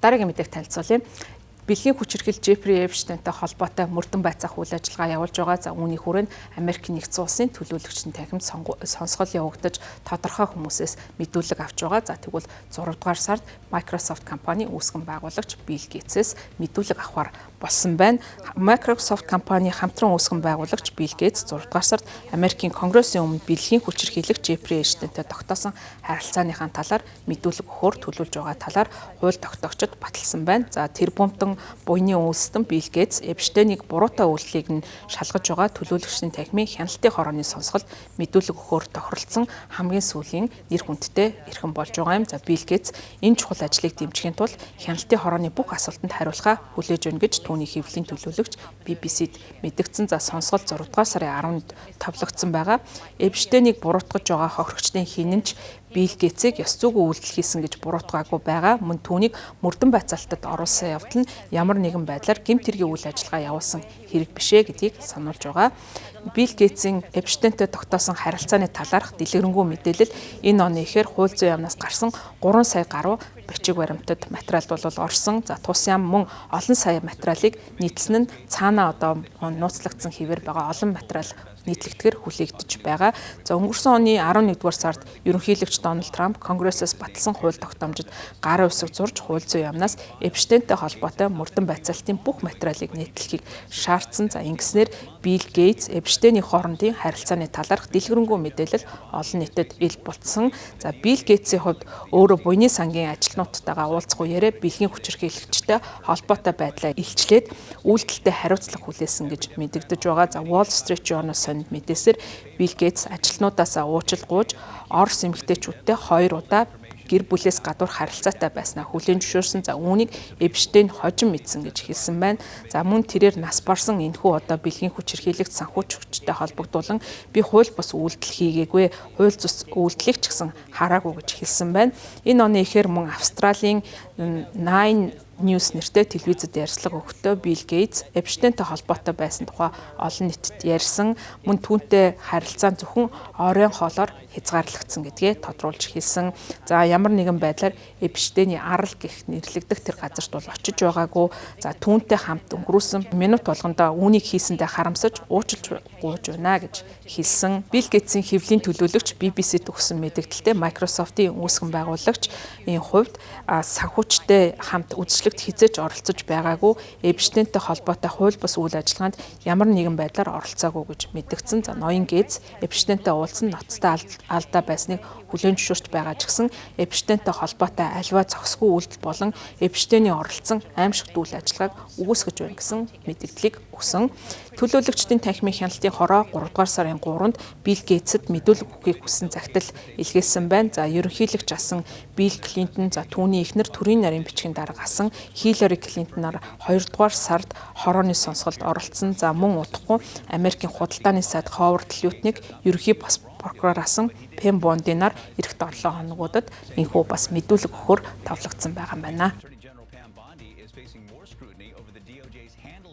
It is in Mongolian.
Дараагийн мэдээг танилцуулъя. Бэлгийн хүчирхэл Джеффри Эпштейнтэй холбоотой мөрдөн байцаах үйл ажиллагаа явуулж байгаа. За, үүний хүрээнд Америк нэгдсэн улсын төлөөлөгчдийн танхимд сонсгол явагдаж, тодорхой хүмүүсээс мэдүүлэг авч байгаа. За, тэгвэл 6 дугаар сард Microsoft компани үүсгэн байгуулагч Bill Gates-ээс мэдүүлэг авахар болсон байна. Microsoft компани хамтран үүсгэн байгуулагч Bill Gates 6 дугаар сард Америкийн Конгрессийн өмнө бэлгийн хүчирхийлэгч Джеффри Эпштейнтэй тогтоосон харилцааныхаа талаар мэдүүлэг өгөхөөр төлөвлөж байгаа талаар хууль тогтоогчид баталсан байна. За, тэрбумтан буйны үндэстэн Bill Gates Эпштейнийг буруутай үйлдлийг нь шалгаж байгаа төлөөлөгчдийн танхимын хяналтын хорооны сонсголд мэдүүлэг өгөхөөр тохиролцсон хамгийн сүүлийн нэр хүндтэй эрхэм болж байгаа юм. За, Bill Gates энэ чухал ажлыг дэмжихийн тулд хяналтын хорооны бүх асуултанд хариулахаа хүлээж байна гэж түүний хэвлэлийн төлөөлөгч BBC-д мэдэгдсэн. За, сонсгол 6 дугаар сарын 10-нд товлогдсон байгаа. Эпштейнийг буруутгаж байгаа хохирогчдын хэн нь ч Билл Гейтсийг ёс зүйгүй үйлдэл хийсэн гэж буруутгаагүй байгаа. Мөн түүнийг мөрдөн байцаалтад оруулсан явдал нь ямар нэгэн байдлаар гэмт хэргийн үйл ажиллагаа явуулсан хэрэг биш ээ гэдгийг сануулж байгаа. Билл Гейтсийн Эпштейнтэй тогтоосон харилцааны талаарх дэлгэрэнгүй мэдээлэл энэ оны эхээр хууль зүйн яамнаас гарсан 3 сая гаруй бичиг баримтад материалд бол орсон. За, тус яам мөн олон сая материалыг нийтлсэн нь цаанаа одоо нууцлагдсан хэвээр байгаа олон материал нийтлэгдэхээр хүлээгдэж байгаа. За, өнгөрсөн оны 11-р сард ерөнхийлөгч Дональд Трамп Конгрессээс баталсан хууль тогтоомжид гарын үсэг зурж, хууль зүйн яамнаас Эпштейнтэй холбоотой мөрдөн байцаалтын бүх материалыг нийтлэхийг шаардсан. За, ингэснээр Билл Гейтс, Эпштейний хоорондын харилцааны талаарх дэлгэрэнгүй мэдээлэл олон нийтэд ил болцсон. За, Билл Гейтсийн хувьд өөрөө буйны сангийн ажилтнуудтайгаа уулзах үеэрээ бэлгийн хүчирхийлэгчтэй холбоотой байдлаа илчлээд үйлдэлтэй хариуцлага хүлээсэн гэж мэдэгдэж байгаа. За, Wall Street Journal сонинд мэдээсээр Билл Гейтс ажилтнуудаасаа уучлал гуйж, Орос эмэгтэйчүүдтэй хоёр удаа гэр бүлээс гадуур харилцаатай байснаа хүлээн зөвшөөрсөн. За, үүнийг Эпштейн хожим мэдсэн гэж хэлсэн байна. За, мөн тэрээр нас барсан энэхүү одоо бэлгийн хүчирхийлэгч санхүүжигчтэй холбогдуулан би хууль бус үйлдэл хийгээгүй, хууль зүйн үйлдэлийг ч гэсэн хараагүй гэж хэлсэн байна. Энэ оны эхээр мөн Австралийн Nine News нэртэй телевизэд ярилцлага өгөхдөө Билл Гейтс Эпштейнтэй холбоотой байсан тухай олон нийтэд ярьсан. Мөн түүнтэй харилцаа зөвхөн оройн хоолоор хязгаарлагдсан гэдгээ тодруулж хэлсэн. За, ямар нэгэн байдлаар Эпштейний арал гэх нэрлэгдэх тэр газарт бол очиж байгаагүй. За, түүнтэй хамт өнгөрүүлсэн минут болгондоо үүнийг хийсэндээ харамсаж, уучлж гуйж байна гэж хэлсэн. Билл Гейтсийн хэвлэлийн төлөөлөгч BBC-д өгсөн мэдээлэлтэй Microsoft-ийн үүсгэн байгуулагч энэ хувьд санхүүчтэй хамт үзэсгэлэгт хэзээ ч оролцож байгаагүй, Эпштейнтэй холбоотой хууль бус үйл ажиллагаанд ямар нэгэн байдлаар оролцоогүй гэж мэдэгдсэн. За, ноён Гейтс Эпштейнтэй уулзсан ноцтой алдаа байсныг хүлээн зөвшөөрч байгаа ч гэсэн Эпштейнтэй холбоотой аливаа зохисгүй үйлдэл болон Эпштейний оролцсон аймшигт үйл ажиллагааг үгүйсгэж байна гэсэн мэдэгдлийг өгсөн. Төлөөлөгчдийн танхимын хяналтын хороо 3 дугаар сарын 3-нд Билл Гейтсэд мэдүүлэг өгөхийг хүссэн захидал илгээсэн байна. За, ерөнхийлөгч асан Билл Клинтон, за, түүний эхнэр, төрийн нарийн бичгийн дарга асан Хиллари Клинтонаар 2 дугаар сард хорооны сонсголд оролцсон. За, мөн удахгүй Америкийн худалдааны сайд Ховард Лютник, ерөнхий бас прокурор асан Пэм Бондинаар ирэх 7 хоногудад энэхүү бас мэдүүлэг өгөхөөр товлогдсон байгаа юм байна.